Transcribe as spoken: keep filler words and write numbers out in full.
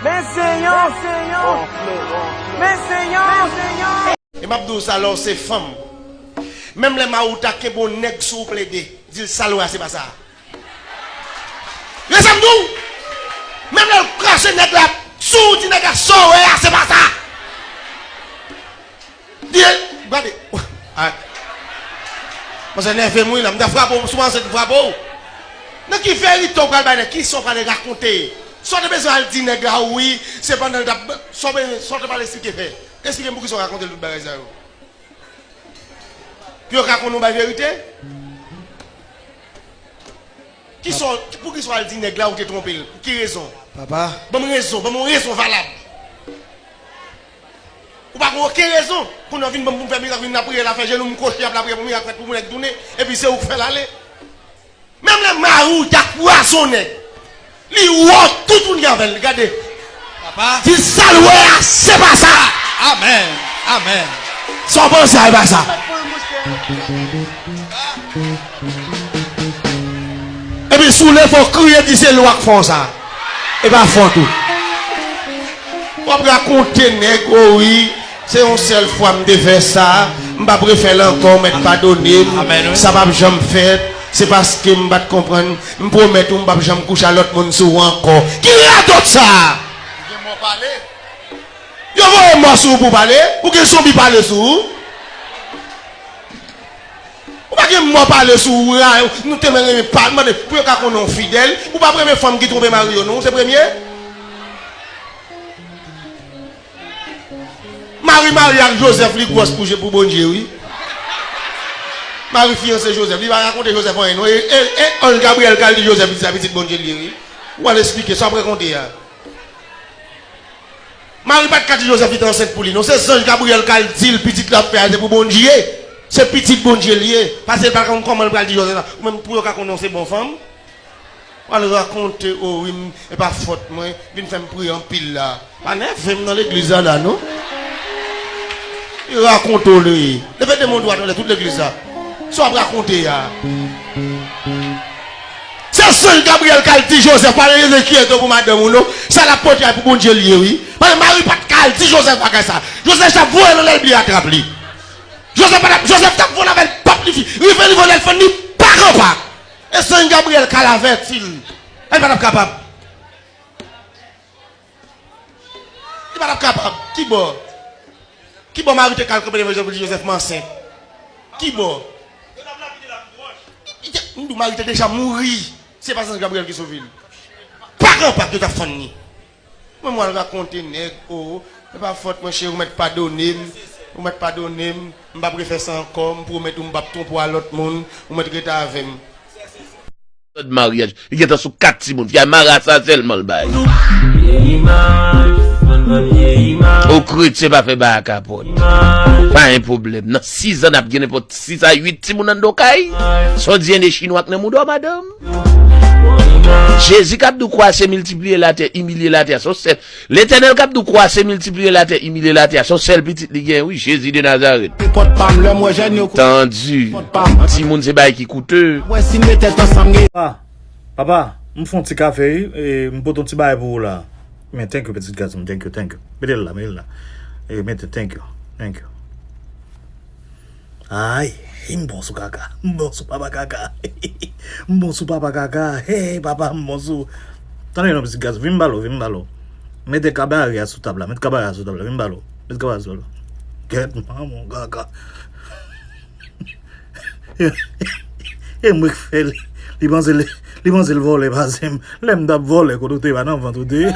Men Senyè, men Senyè, men Senyè. E m ap di w sa, lè w se fanm, menm lè mari w ta kenbe yon nèg sou ou plede, di l sa l wè a, se pa sa. Rezon m di w, menm lè l krache nèg la sou ou, di nèg la sa w wè a, se pa sa. Di, gade. Ay. Mwen se nève m wi la, m ta frape w, sou mwen se frape w. Nan ki verite w pral bay nèg, ki sa w pral rakonte? Sa w te bezwen al di nèg la wi, se pandan l t ap, sa w bezwen, sa w te pral esplike fè? Esplike m poukisa w rakonte l tout bagay sa yo. Pou yo ka konn ou bay verite? Ki sa, poukisa w al di nèg la ou te twonpe l? Pou ki rezon? Papa. Ban m rezon, ban m yon rezon valab. Ou pa gen okenn rezon. Kounye a w vin ban m pou m fè mirak, vin lapriyè la, fè jenou m kwoche, ap lapriyè pou mirak fèt, pou nèg tounen, epi se ou k fè l ale. Menm lè mari w ta pwazonnen, li wè w tout moun ki avè l, gade. Papa. Di sa l wè a, se pa sa. Amèn. Amèn. Sa w panse a, e pa sa. Epi si w leve w kriye, di se lwa k fè w sa. E pa fòt ou. W ap rakonte nèg, o wi, se yon sèl fwa m te fè sa, m p ap refè l ankò, w mèt padone m, amèn, wi, sa p ap janm fèt, se paske m pa t konprann, m pwomèt ou m p ap janm kouche a lòt moun sou ou ankò. Ki radòt sa? Gen mò pale. Yo voye mò sou ou pou pale, ou gen zonbi pale sou ou. Ou pa gen mò pale sou ou, ra-, nou te renmen pa, mande, pou yo ka konnen w fidèl, ou pa premye fanm ki twonpe mari yo, non, ou se premye. Mari marye ak Jozèf, li gwòs pou, pou Bondye, wi. Mari fiyanse Jozèf, li pa rakonte Jozèf anyen, non. E, e, e anj Gabriyèl k al di Jozèf, li di sa pitit Bondye l ye, wi. Ou al esplike, sa w ap rakonte a. Mari pa t ka di Jozèf li te ansent pou li, non. Se zanj Gabriyèl k al di l pitit l ap fè a, se pou Bondye. Se pitit Bondye l ye. Paske l pa t konn kòman l pral di Jozèf sa. Ou menm pou yo ka konnen w se bon fanm. W al rakonte, o wi, m, e pa fòt mwen, vin fè m priye anpil la. Pa nève m nan legliz la, la, non. Li rakonte w li. Leve de men w dwat anlè tout legliz la. Sa w ap rakonte a? Se zanj Gabriyèl k al di Jozèf, pa enkyete w pou madanm ou non. Sa l ap pote a pou Bondye l ye, wi. Paske Mari pa t ka al di Jozèf bagay sa. Jozèf t ap voye l anlè l bliye atrap li. Jozèf pa t ap, Jozèf t ap vole avè l pap li fi. Rive li vole l fann li, pa gran pa. E zanj Gabriyèl k al avèti l. Li pa t ap kapab. Li pa t ap kapab. Kibò? Kibò Mari te ka al kanpe devan Jozèf pou di Jozèf m ansent? Kibò? Li te, m di w Mari te deja mouri. Se pa zanj Gabriyèl ki sove l. Pa gran pa ke yo t ap fann li. Mwen, mwen al rakonte nèg, o, e pa fòt mwen, cheri, ou mèt padone m, ou mèt padone m, m p ap refè sa ankò, m pwomèt ou m p ap twonpe w a lòt moun, ou mèt rete avè m. Lòd maryaj. Li gentan sou kat timoun. Fi a marasa sèlman l bay. Vye imaj, fann vann vye imaj. O kretyen pa fè bagay a kapòt. Pa gen pwoblèm. Nan sis an n ap gen nenpòt sis a uit timoun anndan yon kay. Sa w di en de chinwa k nan mouda w, madanm? Jezi k ap di w kwase, miltipliye latè, imilye latè. Se yon sèl Letènèl k ap di w kwase, miltipliye latè, imilye latè a. Se yon sèl pitit li gen, wi, Jezi de Nazarèt. Pòt pa m, lè m wè jèn yo kou-, tandi. Pòt pa m. Timoun se bagay ki koute. Wè si n met tèt ansanm gen. Papa, papa, m fè yon ti kafe, wi, e m pote yon ti bagay pou ou la. Men, thank you, pitit gason m, thank you, thank you. Mete l la, mete l la. E, mete, thank you, thank you. Ay, m bon sou kaka. M bon sou papa kaka. M bon sou papa kaka. Hey, papa, m bon sou. Tande non, pitit gason. Vin m ba l ou, vin m ba l ou. Mete kabare a sou tab la. Mete kabare a sou tab la. Vin m ba l ou. Mete kabare a sou tab la. Gèt manman kaka. E mwen k fè li. Li panse li, li panse l vòlè pase m. Lè m t ap vòlè kote w te pa nan vant ou te ye.